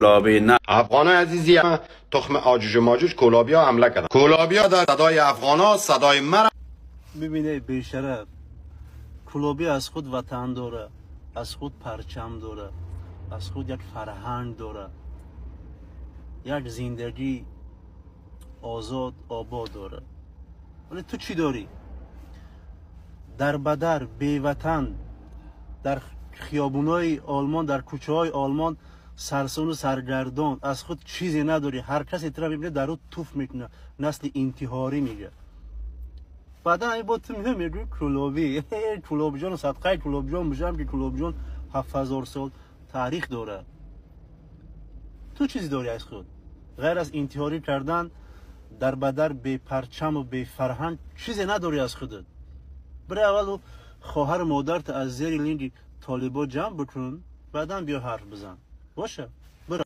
کولابی نه. افغان عزیزی تخم آجوج و ماجوج کولابیا حمله کردن. کولابیا در صدای افغانا صدای مرا میبینه. بیشرف کولابی از خود وطن داره، از خود پرچم داره، از خود یک فرهنگ داره، یک زندگی آزاد آباد داره. ولی تو چی داری؟ در بدر بی وطن در خیابونای آلمان، در کوچه های آلمان سرسون و سرگردان، از خود چیزی نداری. هر کسی تو را میبینه در او توف میکنه، نسل انتحاری میگه. بعدا این با تو میگه میگه کولابی. کولابی جان، صدقه کولابی جان بشم که کولابی جان 7000 سال تاریخ داره. تو چیزی داری از خود غیر از انتحاری کردن؟ در بدر بی پرچم و بی فرهنگ چیزی نداری از خودت. برای اول خواهر مادرت از زیر لینگ طالبا جمع بکن، بعدا بیا حرف بزن. باشه برو.